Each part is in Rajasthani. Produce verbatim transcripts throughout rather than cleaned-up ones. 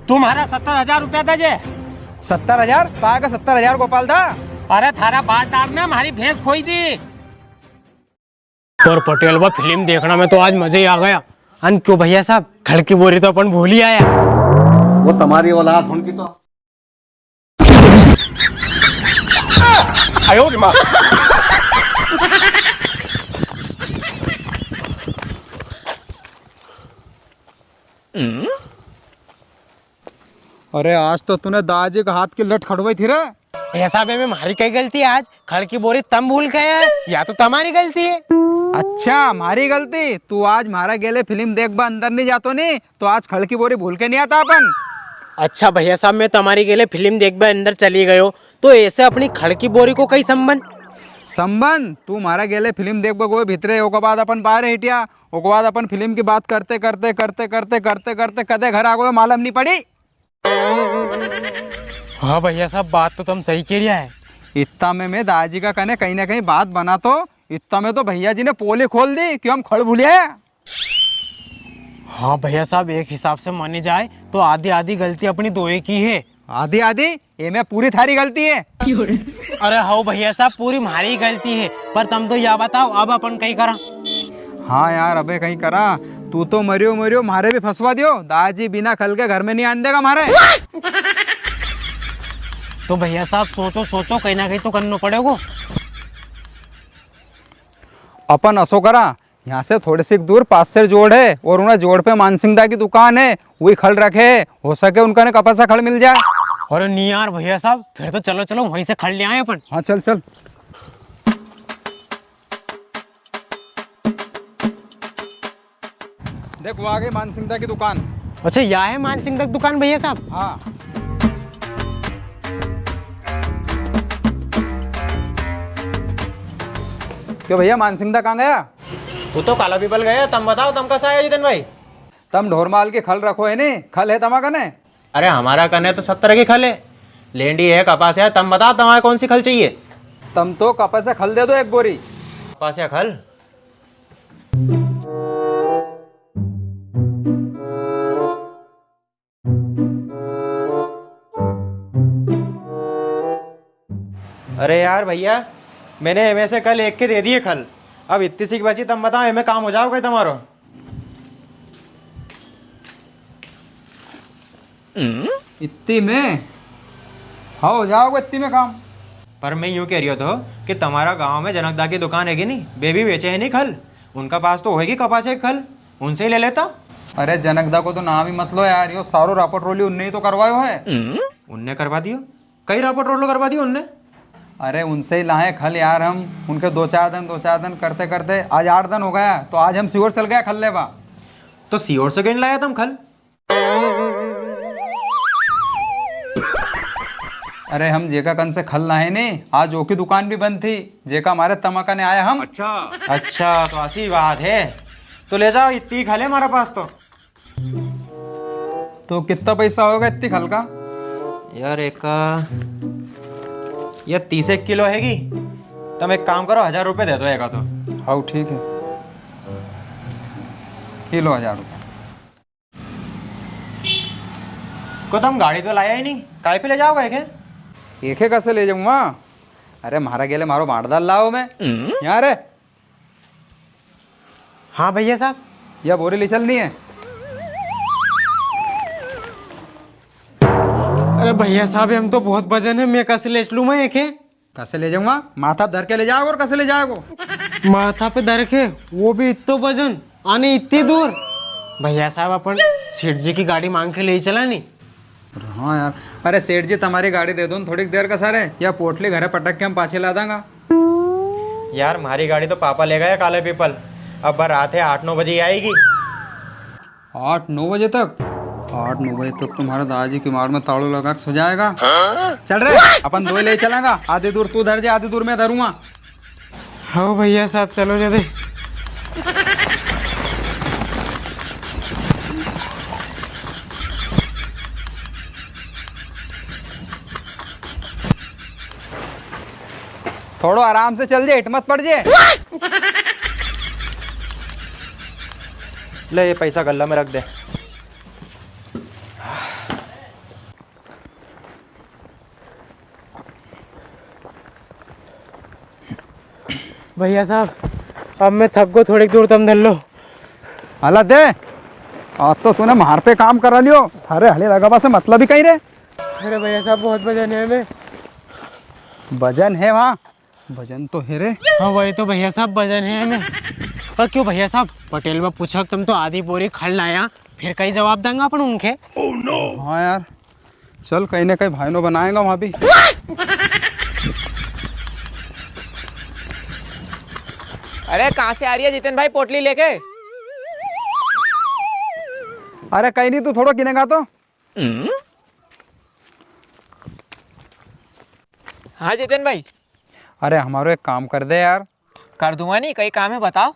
तू म्हारा सत्तर हजार रुपया दे जे। सत्तर हजार? काय का सत्तर हजार, गोपाल दा? अरे, थारा बाटदार ने म्हारी भैंस खोई दी। पर पटेल बा, फिल्म देखना में तो आज मजा ही आ गया। अन क्यों भैया साहब, खड़ की बोरी तो अपन भूल ही आया। वो तुम्हारी औलाद होन की तो। आयो रे माँ। अरे, आज तो तूने दाजी के हाथ की लट खड़वाई थी रे। भैया साहब, ये में म्हारी कई गलती है? आज खड़ की बोरी तम भूल गया है, या तो तमारी गलती है। अच्छा, म्हारी गलती? तू आज म्हारा गेले फिल्म देखबा अंदर नी जातो नी, तो आज खड़ की बोरी भूल के नी आता अपन। अच्छा भैया साहब, मैं तमारी गेले फिल्म देखबा अंदर चली गयो, तो ऐसे अपनी खड़ की बोरी को कई संबंध? संबंध? तू म्हारा गेले फिल्म देखबा गयो भीतरे, ओके बाद अपन बाहर हिटिया, ओके बाद अपन फिल्म की बात करते, करते, करते, करते, करते, करते कदे घर आ गयो, मालूम नी पड़ी। हाँ भैया साहब, बात तो तम सही कह रिया है। इत्ता में मैं दाजी का कने कहीं ना कहीं बात बना तो, इत्ता में तो भैया जी ने पोली खोल दी कि हम खड़ भूलिया है। हाँ भैया साहब, एक हिसाब से मानी जाए तो आधी आधी गलती अपनी दोए की है। आधी आधी? ये में पूरी थारी गलती है। अरे हाउ भैया साहब, पूरी म्हारी गलती है, पर तम तो या बताओ, अब अपन कई करा? हाँ यार, अबे कई करा। तू तो मरियो मरियो, म्हारे भी फंसवा दियो। दाजी बिना खल के घर में नी आन देगा म्हारे। तो भैया साहब, सोचो सोचो, कहीं ना कहीं तो करनो पड़ेगो। अपन असो करा, यहाँ से थोड़ी सी दूर पासेर जोड़ है और उना जोड़ पे मानसिंह दा की दुकान है, वही खल रखे, हो सके उनका ने कपासा खल मिल जाए। अरे नी यार भैया साहब, फिर तो चलो चलो वहीं से खल ले आए अपन। हाँ चल चल। देख, वो आ गई मानसिंह दा की दुकान। अच्छा, या है मानसिंह दा की दुकान भैया साहब? हाँ। क्यों भैया, मानसिंह दा कहाँ गया? वो तो काला पीपल गया। तम बताओ, तम कसा आया जितन भाई? तम ढोर माल की खल रखो है नी, खल है तमा कने? अरे, हमारा कने तो सब तरह की खल है, लेंडी है, कपास है। तम बताओ, तमारे कौन सी खल चाहिए? तम तो कपास खल दे दो एक बोरी। कपास खल? अरे यार भैया, मैंने इनमें से कल एक के दे दिए खल, अब इतनी सी बची, तम बताओ, इनमें काम हो जाओगा तमारो? इतनी में? हाँ, हो जाओगा इतनी में काम। पर मैं यूं कह रियो थो कि तमारा गांव में जनकदा की दुकान हैगी नी, वे भी बेचे है नी खल, उनका पास तो होएगी कपासे की खल, उनसे ही ले लेता। अरे जनकदा को तो नाम ही मत लो यार, यो सारो रापट रोली उनने ही तो करवायो है। उनने करवा दियो? कई रापट रोलो करवा दियो उनने? अरे उनसे ही लाए खल यार हम, उनके दो चार दन, दो चार दन करते करते आज आठ दन हो गया, तो आज हम सीहोर चल गया खल लेवा। तो सीहोर से क्यों नी लाया तम खल? अरे हम जेका कन से खल लाए नी, आज ओकी दुकान भी बंद थी, जेका मारे तमा कने आया हम। अच्छा। अच्छा, तो असी बात है। तो ले जाओ, इतनी खल है हमारे पास तो। तो कितना पैसा होगा इतनी खल का? यार, एक का, ये तीस एक किलो हैगी। तम एक काम करो, हजार रुपये दे दो एक का तो। हाँ, ठीक है, ये लो हजार रुपये। को तम गाड़ी तो लाया ही नी, काय पे ले जाओगा एके? एके कसे ले जाऊंगा? अरे, म्हारा गेले म्हारो बाटदार लाओ मैं। हम्म। यहाँ रे। हाँ भैया साहब। या बोरी ले चलनी है। अरे भैया साहब, हम तो बहुत वजन है, मैं कसे ले चलूँ मैं एके? कसे ले जाऊंगा? माथा पे धर के ले जाओगे और कसे ले जाओगे? माथा पे धर के, वो भी इत्तो वजन, आने इतनी दूर? भैया साहब, अपन सेठ जी की गाड़ी मांग के ले ही चला नी। अरे हाँ यार, अरे सेठ जी, तमारी गाड़ी दे दो न थोड़ी देर का सारे, या पोटली घरे पटक के हम पाछे ला दांगा। यार, म्हारी गाड़ी तो पापा ले गया काले पीपल, अब रात है आठ नौ बजे ही आएगी। आठ नौ बजे तक? आठ नौ बजे तक तुम्हारा दादाजी किवाड़ में तालो लगा के सो जाएगा। हाँ? चल रे, अपन दो ही ले चलांगा, आधी दूर तू धर जे, आधी दूर मैं धरूंगा। हाँ भैया साहब, चलो जल्दी। थोड़ो आराम से चल जे, हिट मत पड़ जे। ले, ये पैसा गल्ला में रख दे। भैया साहब, अब मैं थक गो, थोड़ी दूर तम धर लो। हला दे, आज तो तूने म्हार पे काम करा लियो। अरे हले लगाबा से मतलब ही कई रे। अरे भैया साहब, बहुत वजन है मैं। वजन है वहाँ? वजन तो है रे। हाँ, वही तो भैया साहब, वजन है मैं। पर क्यों भैया साहब, पटेल बा पूछा, तम तो आधी बोरी खल लाया, फिर कई जवाब देंगा अपन उनके। हाँ यार, चल कहीं ना कहीं भाईनो बनाएगा वहाँ भी। अरे कहाँ से आ रही है जितिन भाई पोटली लेके? अरे कहीं नहीं, तू थोड़ो गिनेगा तो। हाँ जितिन भाई। अरे हमारो एक काम कर दे यार। कर दूंगा नी, कई काम है बताओ।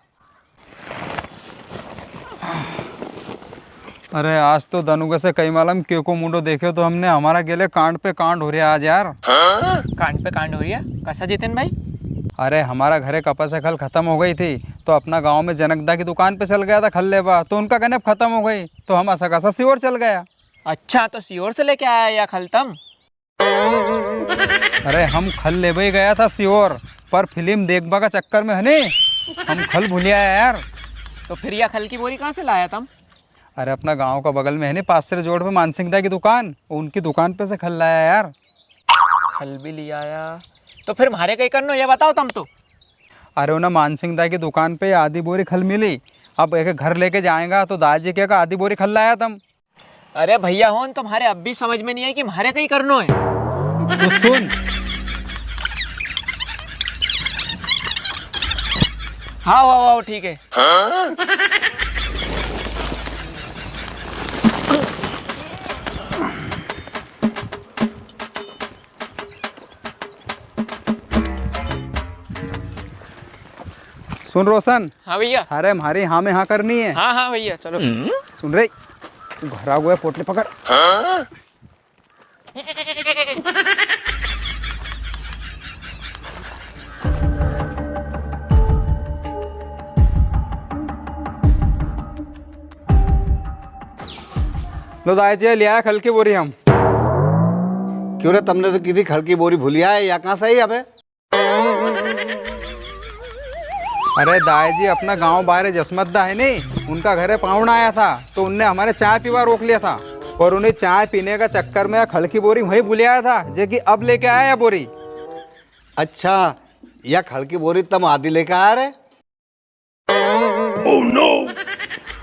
अरे आज तो दनुगे से कई मालूम के को मुंडो देख्यो तो हमने, हमारा गेले कांड पे कांड हो रिया आज यार। कांड पे कांड हो रिया? कसा जितिन भाई? अरे हमारा घरे कपास खल खत्म हो गई थी, तो अपना गांव में जनकदा की दुकान पे चल गया था खल लेबा, तो उनका गने खत्म हो गई, तो हम असा कसा सीहोर चल गया। अच्छा, तो सीहोर से लेके आया या खल तम? अरे हम खल लेबे ही गया था सीहोर, पर फिल्म देखबा का चक्कर में है नी, हम खल भूल आया यार। तो फिर या खल की बोरी कहाँ से लाया तम? अरे अपना गांव का बगल में है नी, पासरे जोड़ पे मानसिंह दा की दुकान, उनकी दुकान पे से खल लाया यार। खल भी ले आया, तो फिर म्हारे कई करनो ये बताओ तम तो। अरे उन्हें मानसिंह दा की दुकान पे आधी बोरी खल मिली, अब एक घर लेके जाएगा तो दाजी के का आधी बोरी खल लाया तम। अरे भैया होन, तुम्हारे अब भी समझ में नहीं है कि म्हारे कई करनो है। तो सुन। हाँ, हाँ, हाँ, ठीक है। सुन रोशन। हाँ भैया। अरे, म्हारी हाँ में हाँ करनी है। हाँ, हाँ भैया, चलो। सुन रे, तू घर आ गया, पोटली पकड़। लो दाई जी, लिया है खल की बोरी हम। क्यों रे, तमने तो की थी खल की बोरी भूलिया है, या कहाँ से आई अबे? अरे दाई जी, अपना गांव बारे जसमत दा है नी, उनका घरे पावणा आया था, तो उनने हमारे चाय पीवा रोक लिया था, और उन्हें चाय पीने का चक्कर में खल की बोरी वहीं भूल आया था, जे कि अब लेके आया है बोरी। अच्छा, या खल की बोरी तम आधी लेके आया रे?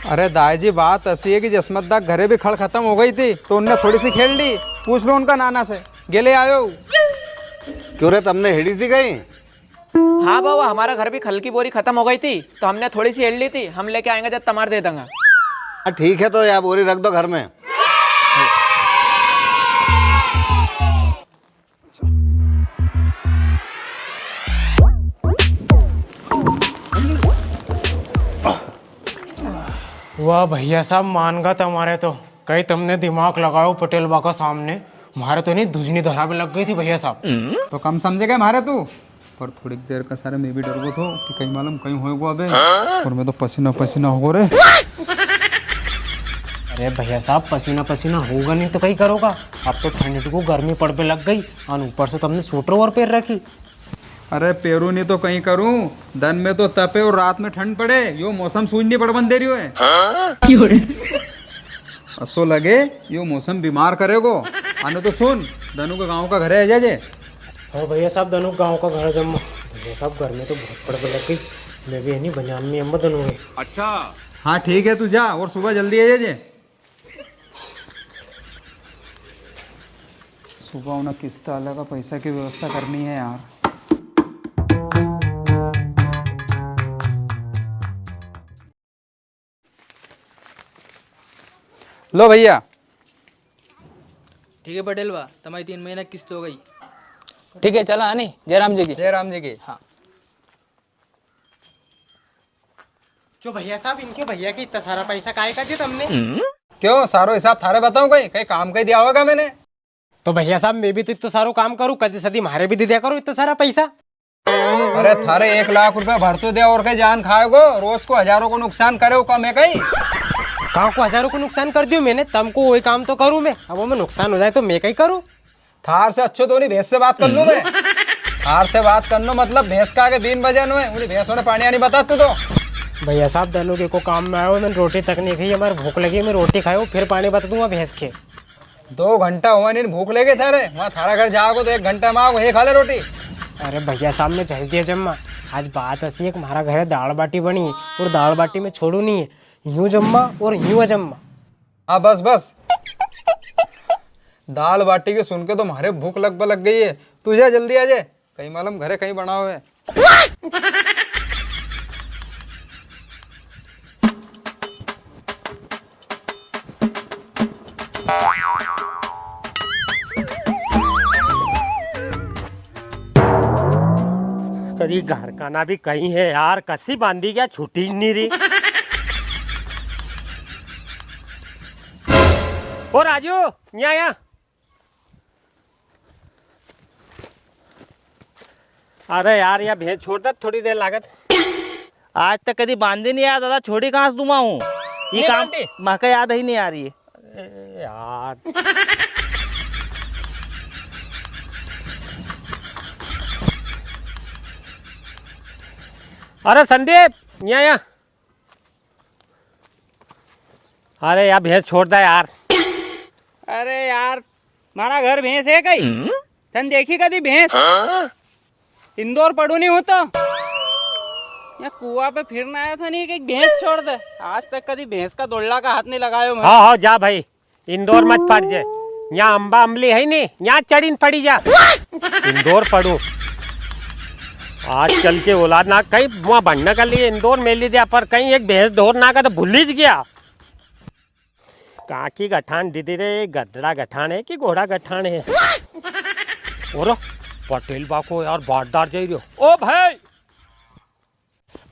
अरे दाई जी, बात ऐसी है कि जसमत दा घरे भी खल खत्म हो गई थी, तो उनने थोड़ी सी खेल ली। पूछ लो उनका नाना से, गेले आयो। क्यों रे, तमने हेड़ी थी कई? हाँ बाबा, हमारा घर भी खल की बोरी खत्म हो गई थी, तो हमने थोड़ी सी हेड़ ली थी, हम लेके आएंगे जब तमार दे देंगा। हाँ, ठीक है, तो या बोरी रख दो घर में। वाह भैया साहब, मान गा तमारे तो। कई तमने दिमाग लगायो पटेल बा का सामने। म्हारे तो नी, धुजनी धरा पे लग गई थी भैया साहब। तो कम समझे गए म्हारे तू? पर थोड़ी देर का सारे मैं भी डर गो थो कि कई मालूम कई होएगो अबे। हाँ? और मैं तो पसीना पसीना हो गो रे। अरे भैया साहब, पसीना पसीना होगा नी तो कई करोगा? अब तो ठंड को गर्मी पड़ पे लग गई, और ऊपर से तमने स्वेटर और पेर रखी। अरे पेरू नी तो कई करूं, दन में तो तपे और रात में ठंड पड़े, यो मौसम सूझ नी पड़बन दे रियो है। हाँ? क्यों रे? असो लगे यो मौसम बीमार करेगो। आने तो सुन, दनु के गांव का घरे आ जाजे। हाँ भैया साहब, दनु गांव का घर जम्मा। भैया साहब, गर्मी तो बहुत पड़ लग गई। मैं भी है नी बनियान में अम्मा दनु है। अच्छा। हाँ ठीक है, तू जा और सुबह जल्दी आ जाजे। सुबह उन्हें किस्त वाला का पैसा की व्यवस्था करनी है यार। लो भैया। ठीक है पटेल बा, तमारी तीन महीना किस्त हो गई। ठीक है, चला आनी, जय राम जी की। जय राम जी की। हाँ। क्यों भैया साहब, इनके भैया के इतना सारा पैसा काय का दिया तमने? क्यों, सारो हिसाब थारे बताऊं कई? कई काम का ही दिया होगा मैंने। तो भैया साहब, मैं भी तो इतना सारो काम करूं, कदी सदी म्हारे भी दे दिया करो इतना सारा पैसा। अरे, थारे एक लाख रुपया भरतो दे और कई जान खाएगो, रोज को हजारों को नुकसान करे, वो कम है कई? कहाँ को हजारों को नुकसान कर दियो मैंने? तमको वही काम तो करूं मैं, अब वो में नुकसान हो जाए तो मैं कई करूं? थार से अच्छो तो उनी भैंस से बात कर लूं मैं। थार से बात करनो मतलब भैंस का आगे बीन बजानो है, उनी भैंसों ने पाणी आणी बता तू तो। भैया साहब, दन उगे को काम में आयो, मैंने रोटी तक नी खाई, मारे भूख लगी, मैं रोटी खायो, फिर पाणी बता दूंगा भैंस के। दो घंटा हुआ नी, भूख लगे थारे, वहाँ थारा घर जाओगे तो एक घंटा में आओगे, ये खा ले रोटी। अरे भैया साहब, मैं जल्दी है जम्मा। आज बात असी है कि म्हारा घरे दाल बाटी बणी और दाल बाटी में छोड़ू नी है, यूं जम्मा और यूं अजम्मा। हाँ, बस, बस। दाल बाटी के सुन के तो म्हारे भूख लगबा लग गई है। तू जा, जल्दी आ जाए, कई मालूम घरे कई बनाओ है। अरे, घर का ना भी कई है यार, कसी बांधी क्या छूटी नी री। ओ राजू, यहाँ, यहाँ। अरे यार, या भैंस छोड़ दे, थोड़ी देर लागत। आज तक कदी बांधी नी यार दादा, छोड़ी कहाँ से दूंगा हूँ? ये नी काम बांधी? माका याद ही नी आ री है। अरे यार। अरे संदीप, यहाँ, यहाँ। अरे यार, भैंस छोड़ दे यार। अरे यार, मारा घर भैंस है कई? हम्म? तन देखी कदी भैंस? हाँ? इंदौर पड़ू नी हूँ तो। या कुआ पे फिरना आया था नी कि भैंस छोड़ दे। आज तक कदी भैंस का दोड़ला का हाथ नी लगायो मैं। हाँ, हाँ, जा भाई, इंदौर मत पड़ जे। यहाँ अम्बा अम्बली है नी, यहाँ चढ़ीन पड़ी जा। इंदौर पड़ू। आजकल के औलाद ना कई वहाँ भणने के लिए इंदौर मेली दिया, पर कई एक भैंस ढोर ना का तो भूली ज गया। काकी गठान दीदी रे, गधड़ा गठान है कि घोड़ा गठान है? और पटेल बा को यार बाटदार जाई रियो। ओ भाई!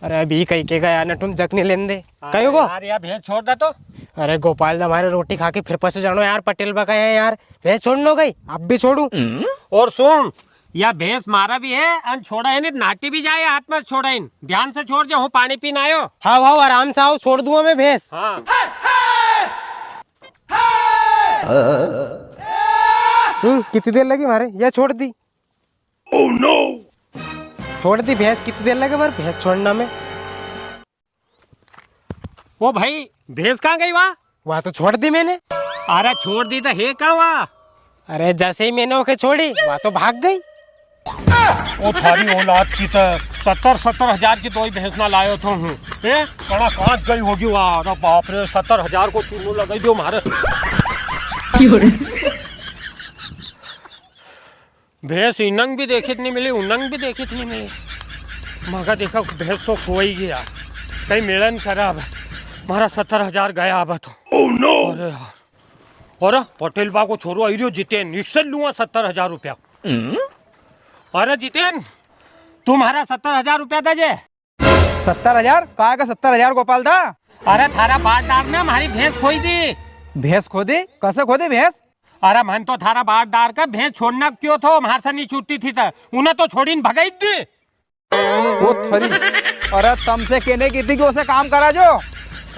अरे अभी कई के गया ना तुम जक नी लेंदे। अरे कई को? यार, या भैंस छोड़ दे तो। अरे गोपाल दा, मारे रोटी खा के फिर पाछो जानो यार, पटेल बा का है यार। भैंस छोड़नो कई, अब भी छोड़ू। और सुन, या भैंस मारा भी है, अन छोड़ा है नी, नाटी भी जाए, हाथ में छोड़ा है। ध्यान से छोड़ जे, हूँ पाणी पीन आयो। हाँ, हाँ, आराम से आओ, छोड़ दूंगा मैं भैंस। हाँ। हम्म, कितनी देर लगी मारे? या छोड़ दी। Oh no! छोड़ दी भैंस, कितनी देर लगे मारे भैंस छोड़ना में? ओ भाई, भैंस कहाँ गई वा? वा तो छोड़ दी मैंने। अरे छोड़ दी तो है कहाँ वा? अरे जसे ही मैंने ओके छोड़ी, वा तो भाग गई। ओ थारी औलाद की तो सत्तर, सत्तर हजार की तो ही भैंस ना लायो थो हूँ। ए, कणा कांच गई होगी वा। अरे बाप रे, सत्तर हजार को चूनो लगाई दियो मारे। भैंस इनंग भी देखी नी मिली, उनंग भी देखी नी मिली। मगा देखा भैंस तो खोई गया, कई मिलन खराब है। मारा सत्तर हजार गया अब तो। Oh no! अरे यार, अरे पटेल बा को छोरो आई रियो जितेन, इससे लूंगा सत्तर हजार रुपया। हम्म? अरे जितेन, तू मारा सत्तर हजार रुपया दे जे। सत्तर हजार? काय का सत्तर हजार गोपाल दा? अरे थारा बाटदार ने मारी भैंस खोई दी। भैंस खो दी? कसे खो दी भैंस? अरे मन तो थारा बाटदार का भैंस छोड़ना क्यों थो, मार से नी छूटती थी तो उन्हें तो छोड़ीन भगाई दी। वो थरी, अरे तमसे केने की थी कि उसे काम करा जो।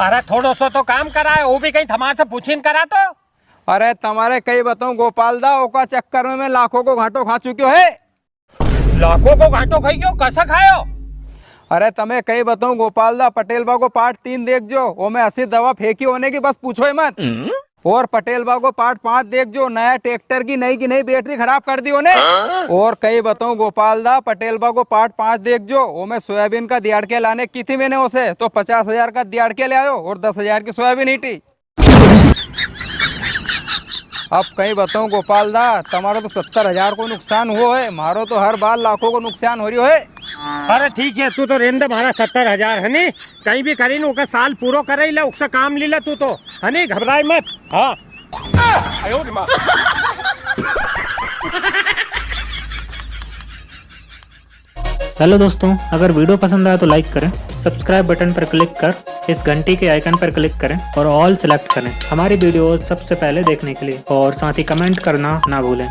अरे थोड़ो सो तो काम कराए, वो भी कई थमार से पूछीन करा तो। अरे तमारे कई बताऊं गोपाल दा, ओका चक्कर में मैं लाखों को घाटो खा चुक्यो है। लाखों को घाटो खाई गयो, कसा खायो? अरे तमे कई बताऊं गोपाल दा, पटेल बा को part तीन देख जो, ओमे असी दवा फेंकी होने की बस पूछो ही मत। हम्म? और पटेल बा को part पाँच देख जो, नया ट्रैक्टर की नई की नई बैटरी खराब कर दी होने। हाँ? और कई बताऊं गोपाल दा, पटेल बा को part पाँच देख जो, ओमे सोयाबीन का दिहाड़के लाने की थी मैंने उसे, तो पचास हजार का दिहाड़के ले आयो और दस हजार की सोयाबीन हीटी। अब कई बताऊं गोपाल दा, तमारो तो सत्तर हजार को नुकसान हुओ है, मारो तो हर बार लाखों को नुकसान हो रियो है। अरे ठीक है, तू तो रेंदे, मारा सत्तर हजार है नी, कई भी करीन ओका साल पूरो करे ले, ओकसे काम ली ले तू तो, है नी, घबराए मत। हाँ। हेलो दोस्तों, अगर वीडियो पसंद आया तो like करें, subscribe button पर click कर इस घंटी के icon पर click करें और all select करें हमारी वीडियोज़ सबसे पहले देखने के लिए, और साथ ही comment करना ना भूलें।